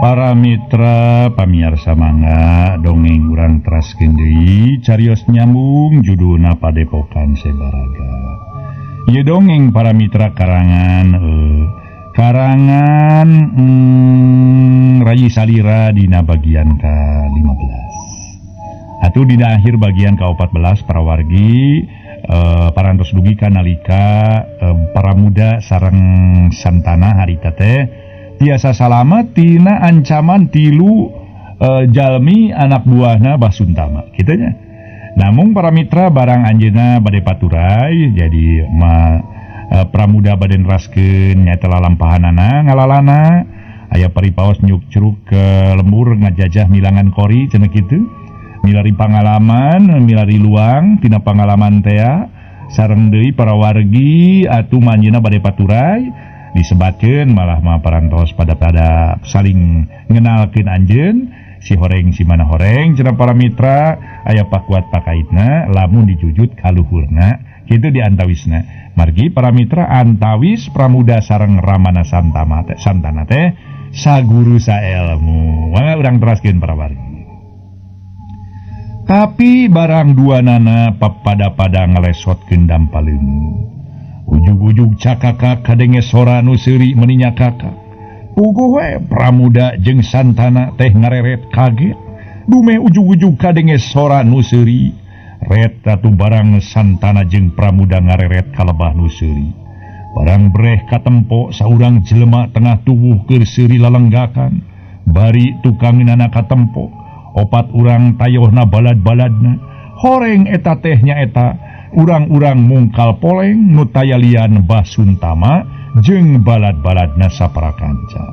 Para mitra pamiarsa mangga dongeng urang teraskeun deui carios nyambung judulna Padepokan Sebaraga. Ieu dongeng para mitra karangan Rayi Salira dina bagian ka-15. Atuh dina akhir bagian ka-14 para wargi parantos dugi ka nalika para muda sareng Santana harita teh tiasa salamet tina ancaman tilu jalmi anak buahna Basuntama kitunya. Namun para mitra barang anjeunna bade paturai jadi pramuda bade neraskeun nyaeta lalampahanana ngalalana aya paripaos nyukcruk ke lembur ngajajah milangan kori cenah kitu milari pangalaman milari luang tina pangalaman tea sareng deui para wargi atuh manjeunna bade paturai disebatkeun malah mah parantos pada saling ngenalkeun anjeun si horeng si mana horeng cenah para mitra aya pakuat pakaitna lamun dijujut kaluhurna kitu di antawisna margi para mitra antawis pramuda sareng Ramana Santama teh Santana teh saguru saelmu mangga urang teraskeun para wargi. Tapi barang dua nana papada-pada ngalesotkeun dampaleung ujug-ujug cakaka kadenge sora nu seuri meninya kakak. Puguh we pramuda jeung Santana teh ngareret kaget. Dume ujug-ujug kadenge sora nu seuri. Ret atuh barang Santana jeung pramuda ngareret kalebah nu seuri. Barang breh katempo saurang jelema tengah tubuh keur seuri lalenggakan. Bari tukangeunana katempo. Opat urang tayohna balad-baladna. Horeng eta teh nyaeta urang-urang mungkal poleng nu tayalian Basuntama jeung balad-baladna saparakanca.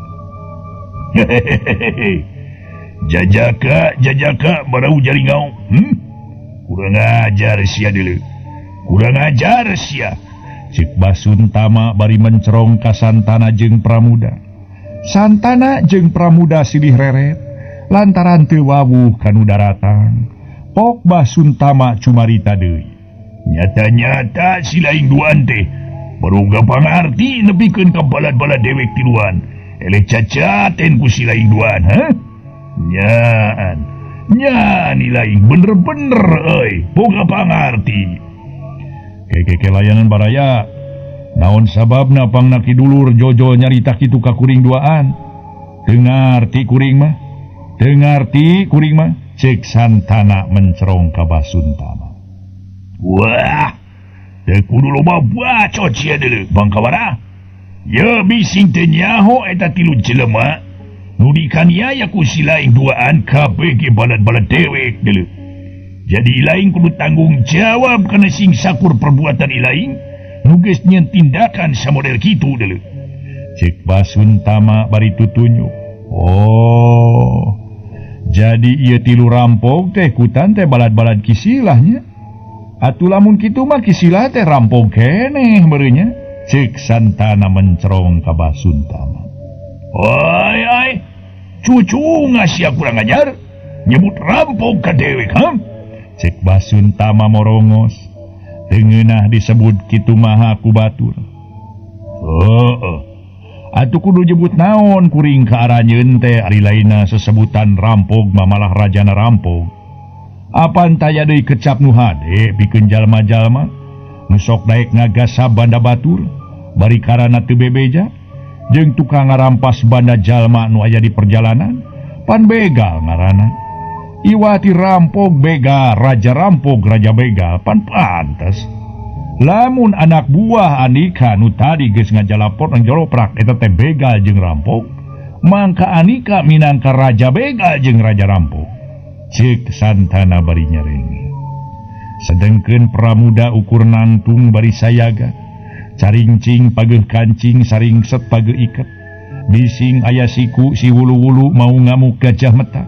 Hehehe. Jajaka jajaka barau jaringau. Kurang ajar sia deuleu. Kurang ajar sia. Cek Basuntama bari mencerong ka Santana jeung Pramuda. Santana jeung Pramuda silih reret lantaran teu wawuh kanu daratang. Pok Basuntama cumarita deui. Nyata-nyata si lain duan teh baroga pangarti nepikeun ka balad-balad dewek tiluan. Eleh cacaten ku si lain duan, ha? Nyaan. Nya ni lain bener-bener euy, boga pangarti. Keke layanan baraya. Naon sababna pangna ki dulur jojo nyarita kitu ka kuring duaan? Teu ngarti kuring mah. Teu ngarti kuring mah. Cek Santana mencerong ka Basuntama. Wah, teu kudu loba bacot sia deuleu, Bangkawara. Ye bising teu nyaho eta tilu jelema nu dikaniaya ku si lain duaan kabeh ge balad-balad dewek deuleu. Jadi ilaing kudu tanggung jawab kana sing sakur perbuatan ilaing nu geus nyieun tindakan samodel kitu deuleu. Cek Basuntama bari tutunjuk. Oh, jadi ieu tilu rampok teh kutan teh balad-balad kisilahnya. Atuh lamun kitu mah kisilah teh rampok keneh meureunnya. Cek Santana mencerong ka Basuntama. Oi oi, cucu ngasih kurang ajar nyebut rampok ka dewek, ha? Cek Basuntama morongos. Teu ngeunah disebut kitu maha ku batur. Heueuh. Atuh kudu nyebut naon kuring ka aranjeun teh ari lainna sesebutan rampok mah malah rajana rampok. Apan taya deui kecap nu hade pikeun jalma-jalma nu sok daek ngagasa banda batur bari karana teu bebeja jeung tukang ngarampas banda jalma nu aya di perjalanan pan begal ngaranna. Iwati rampok begal raja rampok raja begal pan pantes. Lamun anak buah Anika nu tadi geus ngajalapor nang joloprak eta teh begal jeung rampok mangka Anika minangka raja begal jeung raja rampok. Cek Santana bari nyerenge. Sedengkeun pramuda ukur nangtung bari sayaga. Caringcing pageuh kancing saringset pageuh iket. Bising aya siku si wulu-wulu mau ngamuk gajah meta.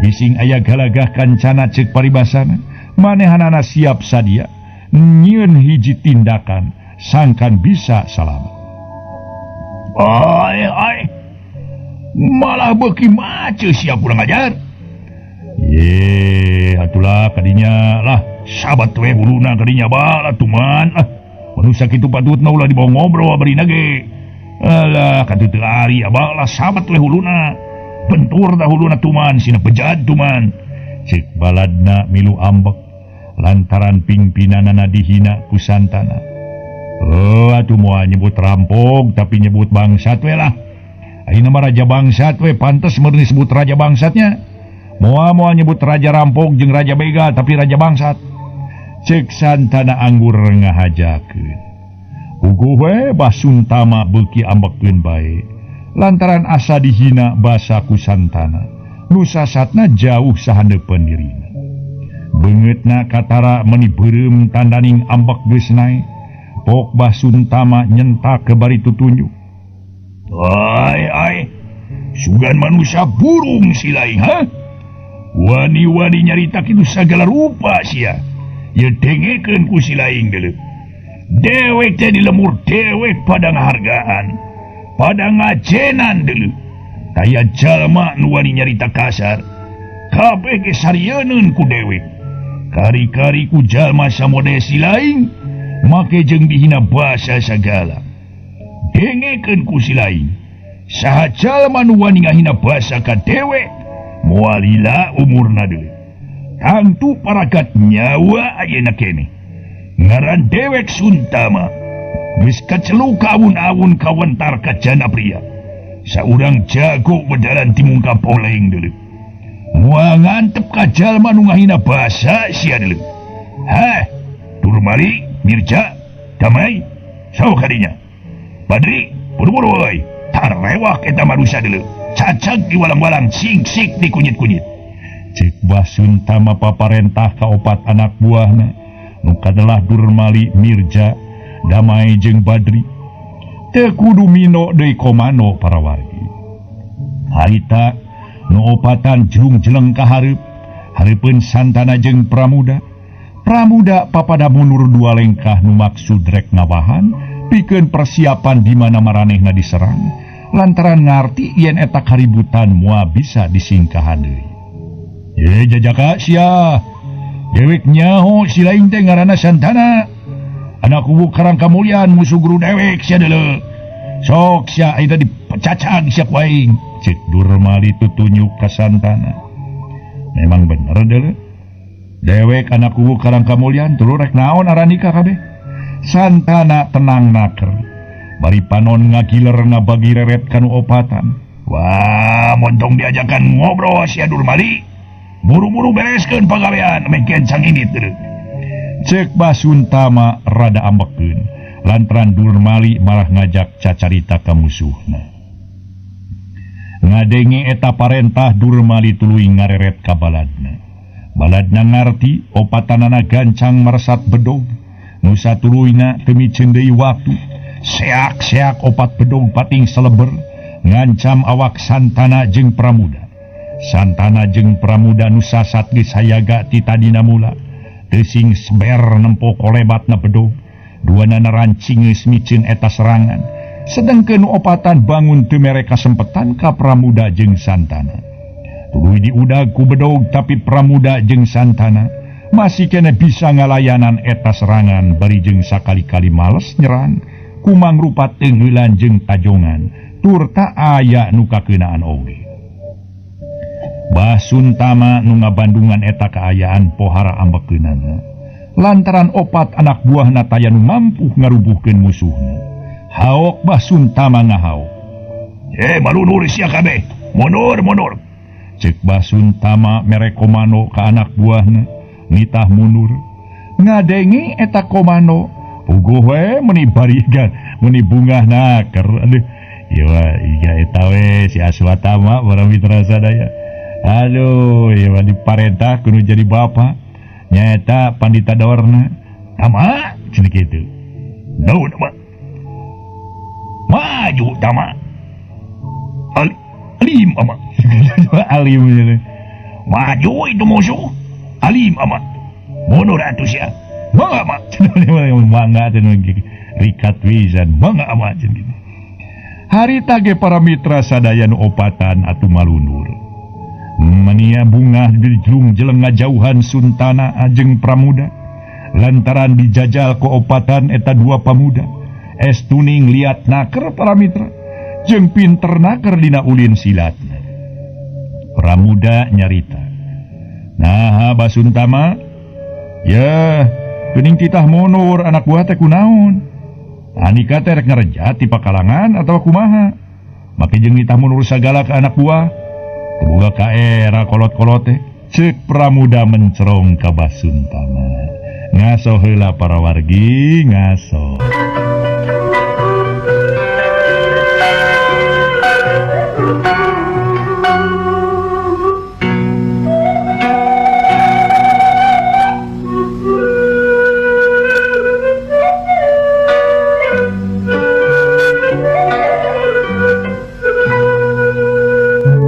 Bising aya galagah kancana cek paribasana. Manehanana siap sadia nyieun hiji tindakan sangkan bisa salamet. Ai ai. Malah beuki mace sia kurang ajar. Ye, atulah kadinya lah sahabat we huluna kadinya bala tuman ah. Manusia kitu patutna ulah dibawa ngobrol bari nage. Alah katuh teu ari abah lah sahabat we huluna. Bentur dahuluna tuman sina bejad tuman. Cek baladna milu ambek lantaran pingpinanana dihina ku Santana. Oh atuh moal nyebut rampok tapi nyebut bangsat we lah. Ayeuna mah raja bangsat we pantes meureun disebut raja bangsatnya. Moal-moal nyebut raja rampok jeung raja begal tapi raja bangsat. Cek Santana anggur ngahajakeun. Puguh we Basuntama beuki ambekeun bae. Lantaran asa dihina basa ku Santana. Nu sasatna jauh sahandeupeun dirina. Beungeutna katara meuni beureum tandaning ambek geus naek. Pok Basuntama nyentak ke bari tutunjuk. Ai ai, sugan manusia burung silaing ha? Wani-wani nyarita kitu sagala rupa sia. Ye dengekeun ku silaing deuleu. Dewek teh di lemur dewek pada ngahargaan, pada ngajenan deuleu. Taya jalma nu wani nyarita kasar, kabeh ge sarieun ku dewek. Kari-kari ku jalma samode silaing, make jeung dihina basa sagala. Dengekeun ku silaing. Saha jalma nu wani ngahina basa ka dewek, moal lila umurna deui. Tangtu paragat nyawa ayeuna keneh. Ngaran dewek Suntama geus kacelu ka awun-awun kawentar ka jana pria. Saurang jago bedalan timungka poleng deuleu. Moal ngantep ka jalma nu ngahina basa sia deuleu. Hah, Durmali, Mirja, Damai, saha kadinya. Badri, buru-buru euy. Tarewak eta manusia deuleu. Cacag di walang-walang, sing-sik di kunyit-kunyit. Cek Basuntama paparentah ka opat anak buahna nu kadalah Durmali, Mirja, Damai jeung Badri. Teu kudu mino deui komando para wargi. Harita nu opatan jung jeleng ka hareup, hareupeun Santana jeung Pramuda. Pramuda papada mundur dua lengkah nu maksud rek ngawahan pikeun persiapan di mana maranehna diserang lantaran ngarti yen eta kaributan moal bisa disingkahan deui. Ye jajaka sia. Dewek nyaho si lain teh ngaranna Santana. Anak kubu Karang Kamulyan musuh guru dewek sia deuleu. Sok sia ayeuna dipecacag sia ku aing. Cek Durmali tutunjuk ka Santana. Memang bener deuleu. Dewek anak kubu Karang Kamulyan tuluy rek naon aranika kabeh. Santana tenang naker. Bari panon ngagiler ngabagi reret kanu opatan. Wah, montong diajakan ngobrol sia Durmali. Buru-buru bereskeun pagawean meh kencang ini deuleu. Cek Basuntama rada ambekeun lantaran Durmali malah ngajak cacarita ka musuhna. Ngadenge eta parentah Durmali tuluy ngareret ka baladna. Baladna ngarti opatanana gancang meresat bedog. Nu satuluyna teu miceun deui waktu. Seak-seak opat bedog pating seleber ngancam awak Santana jeung Pramuda. Santana jeung Pramuda nu sasat geus hayaga ti tadina mula. Teu sing seber nempo kolebatna bedog. Duanana rancing geus miceun eta serangan. Sedengkeun nu opatan bangun teu mere kasempetan ka Pramuda jeung Santana. Tuluy diudag ku bedog tapi Pramuda jeung Santana masih kene bisa ngalayanan eta serangan bari jeung sakali-kali males nyerang kumangrupa teunggeulan jeung tajongan tur ta aya nu kakeunaan oge. Basuntama nu ngabandungan eta kaayaan pohara ambekeunana lantaran opat anak buahna taya nu mampu ngarubuhkeun musuhna. Haok Basuntama ngahaok. Malunur sia kabeh, mundur mundur. Cek Basuntama mere komando ka anak buahna nitah mundur. Ngadenge eta komando puguh we meuni barigan meuni bungah naker. Aduh, ieu iga eta we si Aswatama para mitra sadaya. Aduh, ieu mah diparentah kudu jadi bapa. Nyaeta pandita dorna. Tama cenah kitu. Daun mah. Maju tama. Alim ama. Alim gitu. Maju itu musuh. Alim ama. Mundur atuh sia. Mangga ama. Mangga cenah rikat pisan. Mangga ama cenah kitu. Harita ge para mitra sadaya nu opatan atuh malunur. Mania bungah dijlung jeleng ngajauhan Suntana ajeng Pramuda lantaran dijajal ku opatan eta dua pamuda. Es tuning liat naker para mitra jeung pinter naker dina ulin silatna. Pramuda nyarita. Naha Basuntama? Ya, geuning titah mundur anak buah teh kunaon? Anika teh rek ngarejat ti pakalangan atawa kumaha? Make jeung nitah mundur sagala ke anak buah. Teu boga kaera kolot-kolot teh. Ceuk Pramuda mencerong ka Basuntama. Ngaso heula para wargi, ngaso.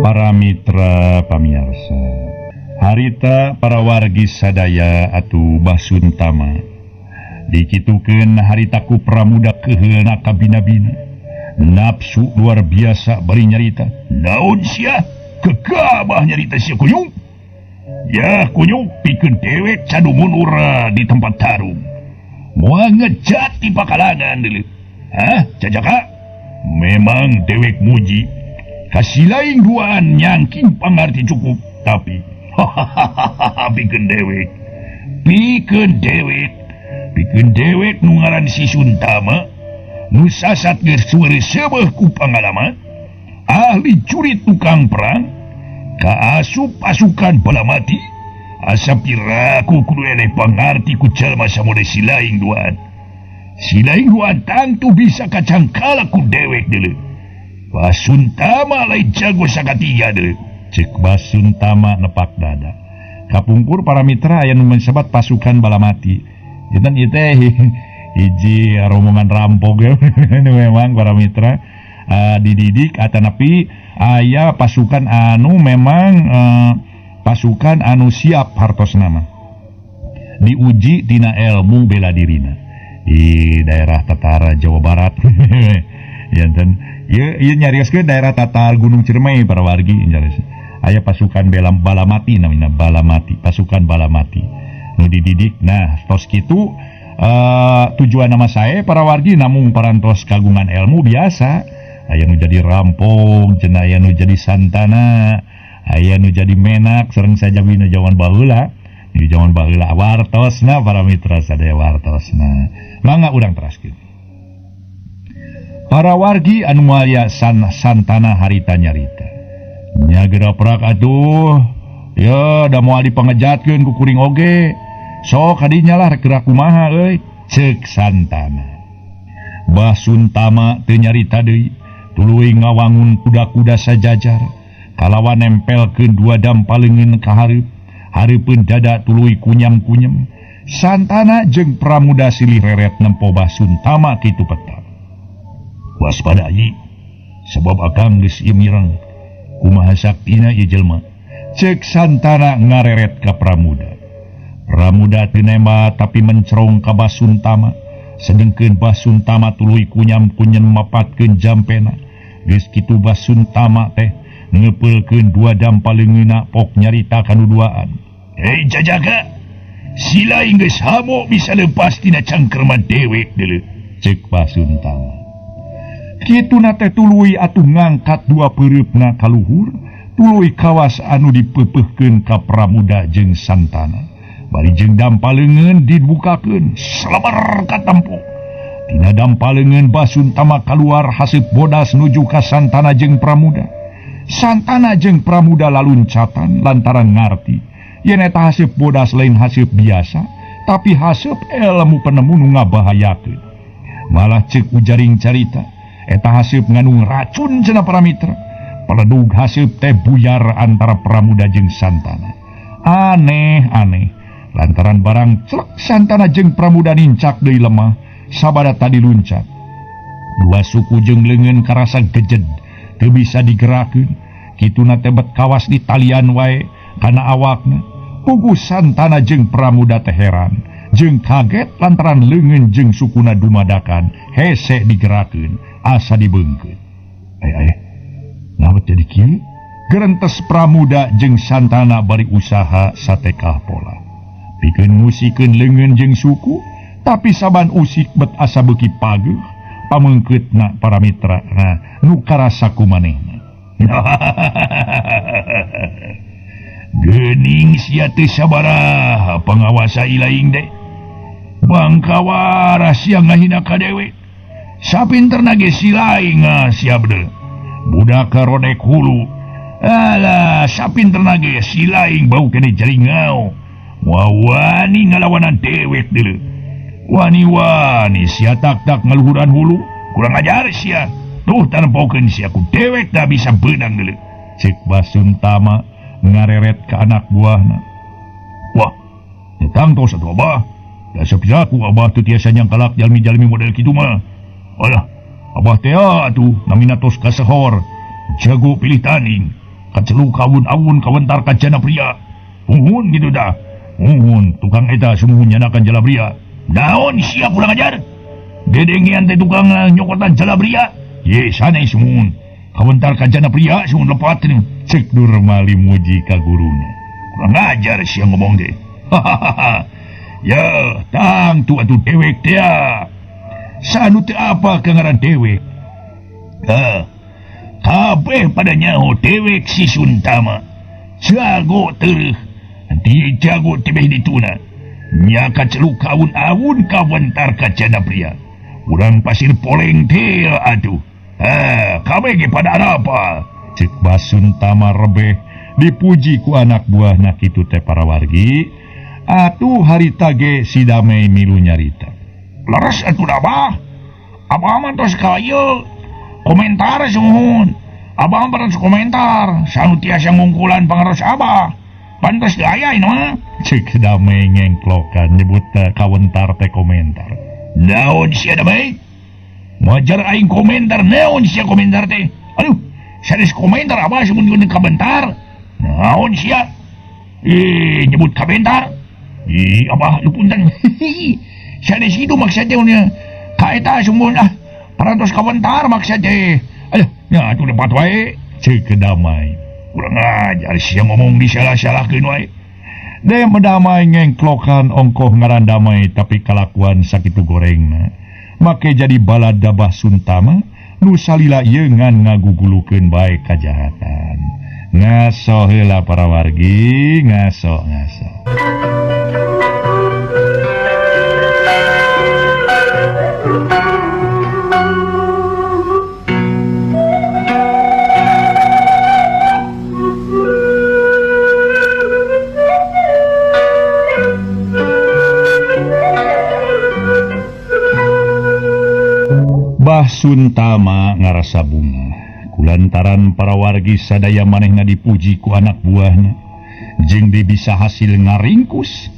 Para mitra pamiarsa, harita para wargi sadaya atuh Basuntama dikitukeun harita ku Pramuda keuheulna kabina-bina. Nafsu luar biasa bari nyarita. Naon sia? Kekabah nyarita sia kunyung? Ya kunyung pikeun dewek cadu mundur di tempat tarung. Moal ngejat di pakalangan deuleu. Hah, jajaka? Memang dewek muji. Kasih lain duaan nyangking pangarti cukup, tapi hahaha pikeun dewek nu ngaran si Suntama nu sasat geus seubeuh ku pangalaman, ahli curit tukang perang, kaasup pasukan bala mati, asa piraku kudu eleh pangarti ku jalma samode si lain duaan. Si lain duaan tangtu bisa kacangkala ku dewek deuleu. Basuntama lain jago sakatiga deuleu. Cek Basuntama nepak dada. Kapungkur para mitra aya nu mensebat pasukan bala mati. Janten ieu teh hiji rombongan rampok ya. Memang para mitra dididik atanapi aya pasukan anu memang pasukan anu siap hartosna mah. Diuji tina ilmu bela dirina di daerah Tatar Jawa Barat. Janten ieu nyarioskeun daerah Tatar Gunung Ciremai para wargi nyarios. Aya pasukan bala mati namina bala mati, pasukan bala mati nu dididik. Nah, tos kitu tujuan nama saya para wargi namung parantos kagungan ilmu biasa. Aya nu jadi rampok, cenah aya nu jadi santana, aya nu jadi menak sareng sajabina jaman baheula. Di jaman baheula wartosna para mitra sadaya wartosna. Mangga urang teraskeun. Para wargi anu mulia santana harita nyarita. Nya geura prak atuh. Ya da moal dipangejatkeun ku kuring oge. Sok kadinya lah rek geura kumaha euy. Ceuk Santana. Basuntama teu nyarita deui, tuluy ngawangun kuda-kuda sajajar. Kalawan nempelkeun dua dampaleungeun ka hareup. Hareupeun dada tuluy kunyam-kunyem. Santana jeung Pramuda silih reret nempo Basuntama kitu peta. Waspada ieu, sebab akang geus ieu mireng. Kumaha saktina ieu jelema? Ceuk Santana ngareret ka Pramuda. Pramuda teu nemba tapi mencerong ka Basuntama. Sedengkeun Basuntama tuluy kunyam-kunyem mapatkeun jampena. Geus kitu Basuntama teh ngepeulkeun dua dampaleungeunna pok nyarita kanu duaan. Hei jajaga, sila geus hamo bisa lepas tina cangkerman dewek deuleu. Ceuk Basuntama. Kituna teh tuluy atuh ngangkat dua peureupna ka luhur, tuluy kawas anu dipeupeuhkeun ka Pramuda jeung Santana. Bari jeung dampaleungeun dibukakeun, selebar ka tempo. Tina dampaleungeun Basuntama kaluar haseup bodas nuju ka Santana jeung Pramuda. Santana jeung Pramuda laluncatan lantaran ngarti yen eta haseup bodas lain haseup biasa, tapi haseup ilmu penemu nu ngabahayakeun. Malah ceuk ujaring carita, eta haseup ngandung racun cenah para mitra. Peledug haseup teh buyar antara Pramuda jeung Santana. Aneh-aneh, lantaran barang celek Santana jeung Pramuda nincak deui lemah sabada tadi luncat. Dua suku jeung leungeun karasa gejed, teu bisa digerakeun. Kituna teh bet kawas di talian wae kana awakna. Puguh Santana jeung Pramuda teh heran jeung kaget lantaran leungeun jeung sukuna dumadakan hese digerakeun asa dibeungkeut. Ay naha jadi kieu? Gerentes Pramuda jeung Santana bari usaha satekah pola. Pikeun ngusikeun leungeun jeung suku, tapi saban usik bet asa beuki pageuh pameungkeutna para mitra. Nah, nu karasa ku manehna. Geuning sia teu sabaraha pangawasa ilaing deh. Bangkawara sia ngahina ka dewek. Sapinterna ge si laing sia bedel. Budak rodek hulu. Alah, sapinterna ge si laing bau kene jaringau. Wawani ngalawanan dewek deuleu. Wani-wani sia tak-tak ngaluhuran hulu. Kurang ajar sia. Tuh tanempokeun sia ku dewek da bisa beunang deuleu. Cek Basuntama ngareret ka anak buahna. Wah, tentang tos atuh abah. Dasar ku abah teu tiasa nyangkalak jalmi-jalmi model kitu mah. Alah, abah teh atuh namina tos kasehor. Jago pilih tanding. Kacelu kawun-awun kawentar ka jana pria. Uhun kitu dah. Uhun tukang eta sumuhun nyanakan jala pria. Naon sia kurang ajar? Gedengean teh tukang nyokotan jala pria. Ye sanes sumuhun. Kawentar ka jana pria sumuhun lepat nih. Cek Nurmali muji ka guruna. Kurang ajar sia ngomong teh. Hahaha. Ya, tangtu atuh dewek teh. Sanu teu apa ka ngaran dewek. Heh. Kabeh pada nyaho dewek si Suntama. Jago teuh. Di jago tebeh dituna. Nya kaceluk awun-awun kawentar ka jana pria. Urang pasir poleng teh atuh. Heh, kabeh ge pada arapa. Cek Basuntama rebeh dipuji ku anak buahna kitu teh para wargi. Atuh harita ge si Damai milu nyarita. Leres atuh abah. Abah mah tos ka ieu komentar sumuhun. Abah mah tos komentar sanu tiasa ngungkulan pangaros abah. Pantes teu aya ieu mah. Cek Damai ngengklokan nyebut kawentar teh komentar. Naon sia Damai? Majar aing komentar naon sia komentar teh? Aduh, sanes komentar abah sumuhun kabentar. Naon sia? Ih, nyebut kabentar. Ih, abah lu punten. Sanes itu maksudnya ka eta sumuhun ah. Parantos kawentar maksud teh. Aduh, nya atuh lepat wae. Cek Damai. Kurang ajar sia ngomong disalah-salahkeun wae. Dem Damai ngengklokan ongkoh ngaran Damai tapi kalakuan sakitu gorengna. Make jadi balada Basuntama nu salila ieu ngan ngagugulukeun bae kajahatan. Ngaso heula para wargi, ngaso ngaso. Basuntama ngarasa bunga kulantaran para wargi sadaya manehna dipuji ku anak buahna jeung di bisa hasil ngaringkus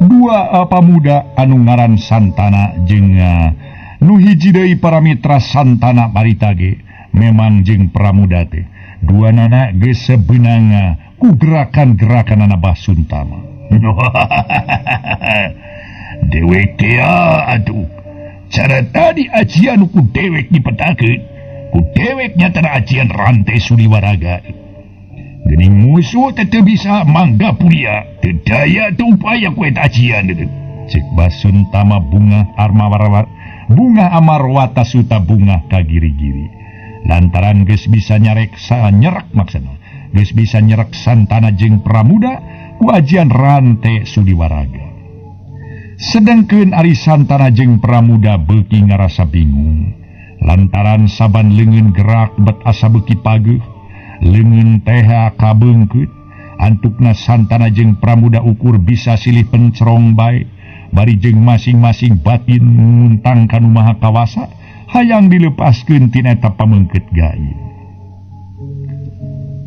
dua pamuda anu ngaran Santana jeung nu hiji deui para mitra Santana barita ge memang jeung Pramuda teh dua nana geus sebenanga ku gerakan-gerakanana Basuntama. Dewek teh atuh cara tadi ajian ku dewek dipetakeun ku dewek nyatana ajian rantai Sudiwaraga. Geuning musuh teh teu bisa mangga puria teu daya teu upaya ku eta ajian deui. Cek Basuntama bunga armawarwar bunga amarwata suta bunga ka giri-giri. Lantaran geus bisa nyarek nyerak maksana. Geus bisa nyerek Santana jeung Pramuda ku ajian rantai Sudiwaraga. Sedangkeun ari Santana jeung Pramuda beuki ngarasa bingung lantaran saban leungeun gerak bet asa beuki pageuh leungeun teha kabeungkeut antukna Santana jeung Pramuda ukur bisa silih pencerong bae bari jeung masing-masing batin nguntang ka nu maha kawasa hayang dilepaskeun tina eta pameungkeut gaib.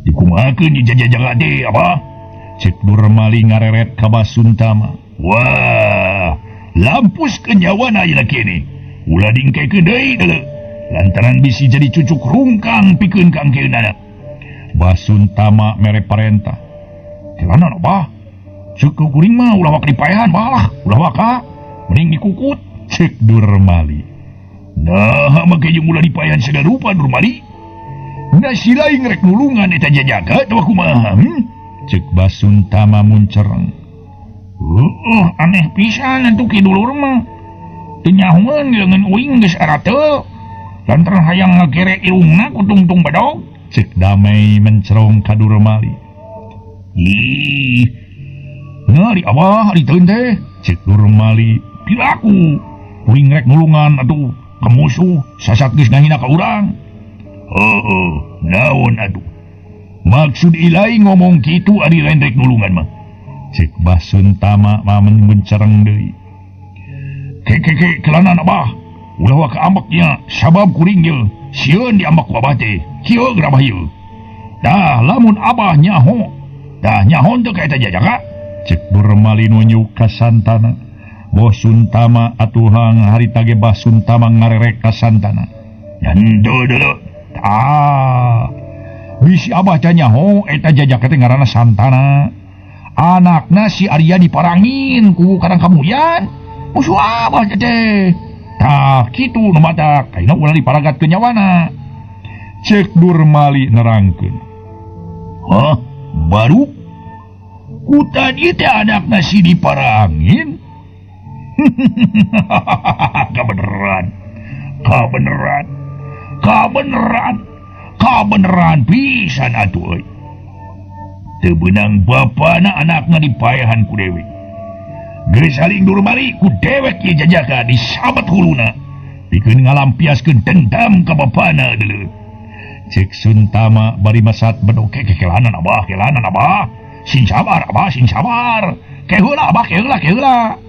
Dikumahakeun dijajajaga teh abah? Cek Nurmali ngareret ka Basuntama. Wah, lampus kenyawana ayeuna kene. Ulah dingkekeun deui deuleu. Lantaran bisi jadi cucuk rungkang pikeun kangkeunana. Basuntama mere parentah. Kelana abah? Ceuk kuring mah ulah waka dipaehan balah, ulah waka mending dikukut. Cek Nurmali. Nah, make jeung ulah dipaehan sagala rupa Nurmali. Nah si lain rek nulungan eta jajaga atawa kumaha? Cek Basuntama muncereng. Aneh pisan atuh ki dulur mah. Teu nyahoeun leungeun uing geus arateu. Lantaran hayang ngagere irungna ku tungtung badog. Cek damai mencerong ka Durmali. Ih, ngari abah ari teuing teh. Cek Durmali, piraku kuring rek nulungan atuh ka musuh sasat geus ngahina ka urang. Heuh, naon atuh? Maksud Ilai ngomong kitu ari lain rek nulungan mah. Cek Bah Suntama mah mencereng deui. Ke ke ke kelanan abah. Ulah wa kaambeknya sabab kuring ye sieun diambek ku abah teh. Kieu geura abah ieu. Dah lamun abah nyaho, dah nyaho teu ka eta jajaka. Cek Durmali nunjuk ka Santana. Boh Suntama atuh harita ge Bah Suntama ngarerek ka Santana. Henteu deuleu. Tah. Bisi abah teh nyaho eta jajaka teh ngaranna Santana. Anakna si Arya diparangin ku Karang Kamulyan. Musuh abah teh. Tah kitu nu matak ayeuna ulah diparagatkeun nyawana. Cek Durmali nerangkeun. Hah, baru ku tadi teh anakna si diparangin. Kabeneran. Kabeneran. Kabeneran. Kabeneran pisan atuh euy. Teu beunang bapana anakna dipaehan ku dewek. Geus saling Durmali ku dewek ieu jajaka disabet huluna. Pikeun ngalampiaskeun dendam ka bapana deuleu. Cek Suntama bari masat bedog kekelanan abah, kelanan abah. Sing sabar abah, sing sabar. Keheula abah, keheula, keheula.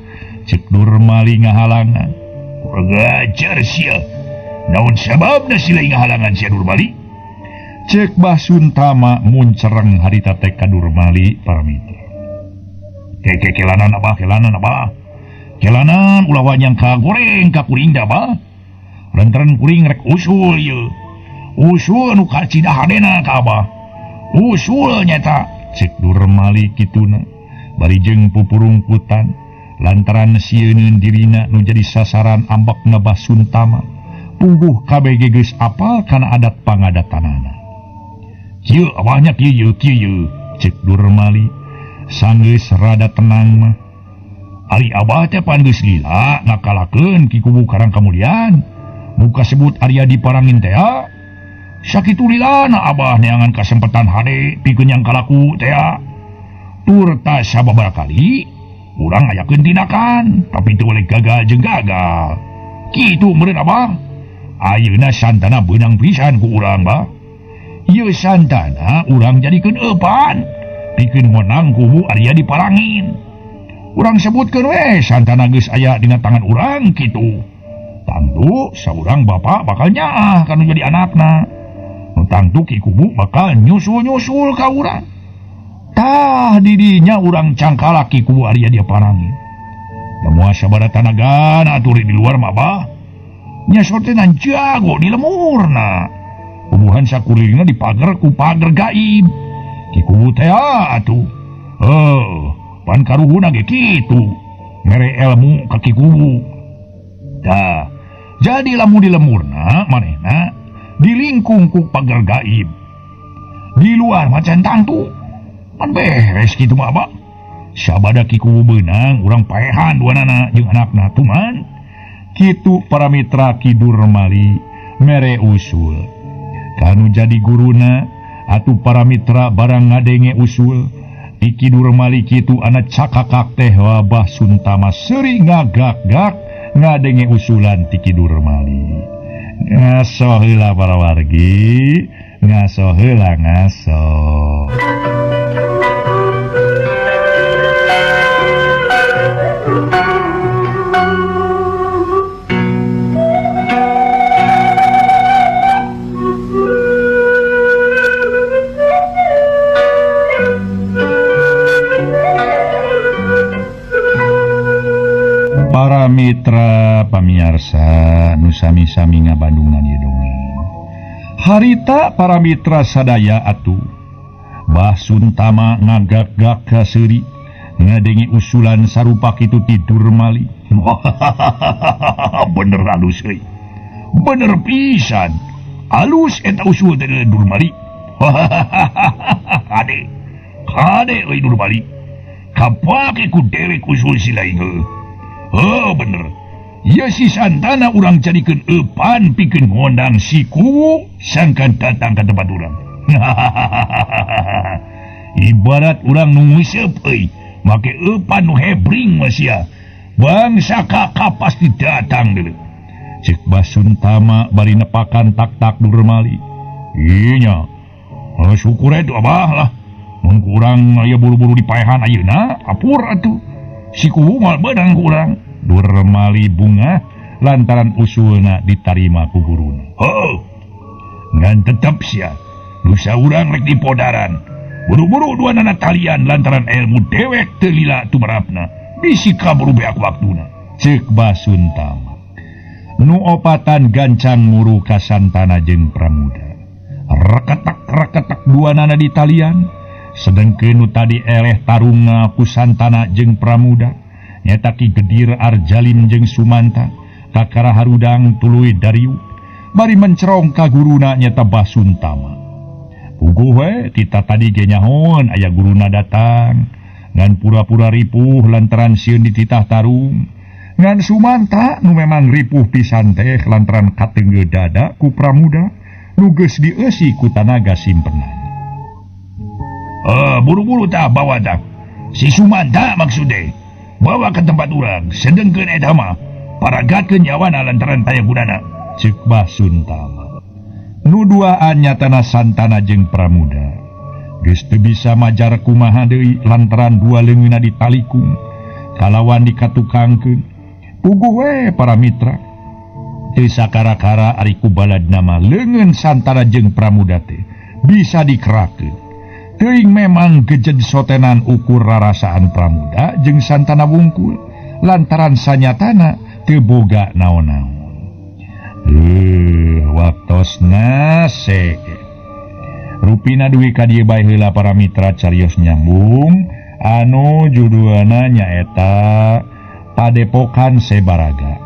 Cek Durmali ngahalangan. Kurang ajar sia. Naon sababna sila ngahalangan sia Durmali? Cek Bah Suntama muncereng harita teh ka Durmali para mitra. Kekelanan abah, kelanan abah. Kelanan ulah wanyang ka goreng ka kuring da abah. Lantaran kuring rek usul ieu. Usul nu kacida hadena ka abah. Usul nyata cek Durmali kituna bari jeung pupurungkutan lantaran sieuneun dirina nu jadi sasaran ambekna Bah Suntama. Puguh kabeh geus apal kana adat pangadatanana. Kieu abahnya kieu kieu cek Durmali sanggeus rada tenang mah. Ari abah teh pan geus lila ngakalakeun ki kubu Karang Kamulyan. Muka sebut Arya diparangin teh. Sakitu lilana abah neangan kasempetan hade pikeun yang kalaku teh. Turta sababaraha kali urang ngayakeun tindakan tapi teu boleh gagal jeung gagal. Kitu meureun abah. Ayeuna Santana beunang pisan ku urang bah. Ieu Santana urang jadikeun eupan pikeun menang kubu Arya diparangin. Urang sebutkeun we Santana geus aya dina tangan urang kitu. Tangtu saurang bapak bakal nyaah kanu jadi anakna. Nu tangtu ki kubu bakal nyusul-nyusul ka urang. Tah didinya urang cangkalak ki kubu Arya dia parangin. Da moal sabaraha tanagana atuh di luar mah bah. Nya sortenan jago di lemurna. Kubuhan sakurilingna dipager ku pager gaib. Ki kubu teh atuh. Heuh, pan karuhuna ge kitu. Mere ilmu ka ki kubu. Tah, jadi lamun di lemurna manehna dilingkung ku pager gaib. Di luar macan tangtu. Pan beres kitu mah abah. Sabada ki kubu beunang urang paehan duanana jeung anakna tuman. Kitu para mitra Ki Durmali mere usul. Kanu jadi guruna atuh para mitra barang ngadenge usul. Ki Durmali kitu anak cakakak teh wabah Suntama seuri ngagak-gak ngadenge usulan ti Ki Durmali. Ngaso heula para wargi, ngaso heula ngaso. Para mitra pamiarsa nu sami-sami ngabandungan ieu dongeng. Harita para mitra sadaya atuh. Bah Suntama ngagak-gak ka seuri ngadenge usulan sarupa kitu ti Durmali. Bener alus euy. Bener pisan. Alus eta usul teh Durmali. Kade. Kade euy Durmali. Kapake ku dewek usul si lain heuh. Oh bener. Ieu si Santana urang jadikeun eupan pikeun ngondang si kuwu sangkan datang ka tempat urang. Ibarat urang nu nguseup euy, make eupan nu hebring mah sia. Bangsa kakak pasti datang deuleu. Cek Basuntama bari nepakan tak-tak Durmali. Ieu nya. Syukur atuh abah lah. Mun kurang aya buru-buru dipaehan ayeuna, apur atuh. Si kuwu moal beunang ku urang. Durmali bungah lantaran usulna ditarima ku guruna. Heuh. Ngan tetep sia. Nusa urang rek dipodaran. Buru-buru dua nana talian lantaran ilmu dewek teu lila tumerapna. Bisi kaburu beak waktuna. Ceuk Basuntama. Nu opatan gancang muru ka Santana jeung Pramuda. Reketak-reketak dua nana di talian. Sedengkeun nu tadi eleh tarunga ku Santana jeung Pramuda. Nyata Ki Gedir Arjalim jeung Sumanta. Kakara harudang tuluy dariu. Bari mencerong ka guruna nyata Basuntama. Puguh we kita tadi ge nyahoan aya guruna datang. Ngan pura-pura ripuh lantaran sieun dititah tarung. Ngan Sumanta nu memang ripuh pisan teh lantaran katenggeu dada ku Pramuda nu geus dieusi ku tanaga simpenan. Buru-buru tah bawa tah. Si Sumanta maksude. Bawa ke tempat urang, sedengkeun eta mah paragatkeun nyawana lantaran taya gunana. Ceuk Basuntama. Nu duaan nyatana Santana jeung Pramuda. Geus teu bisa majar kumaha deui lantaran dua leungeunna ditalikung kalawan dikatukangkeun. Puguh we para mitra. Teu sakara-kara ari ku baladna mah leungeun Santana jeung Pramuda teh bisa dikerakeun. Teuing memang gejed sotenan ukur rarasaan Pramuda jeung Santana wungkul lantaran sanyatana teu boga naon-naon. Waktosna se. Rupina duwi ka dieu bae heula para mitra carios nyambung anu judulna nyaeta Padepokan Sebaraga.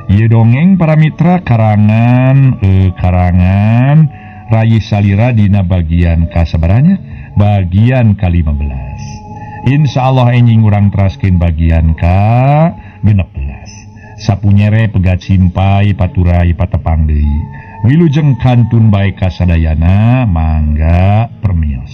Ieu dongeng para mitra karangan karangan Rayi Salira dina bagian kasabaranya bagian ka-15. Insyaallah enjing urang teraskeun bagian ka-16. Sapunyere pegat simpai paturai patepang deui. Wilujeng kantun bae kasadayana mangga permios.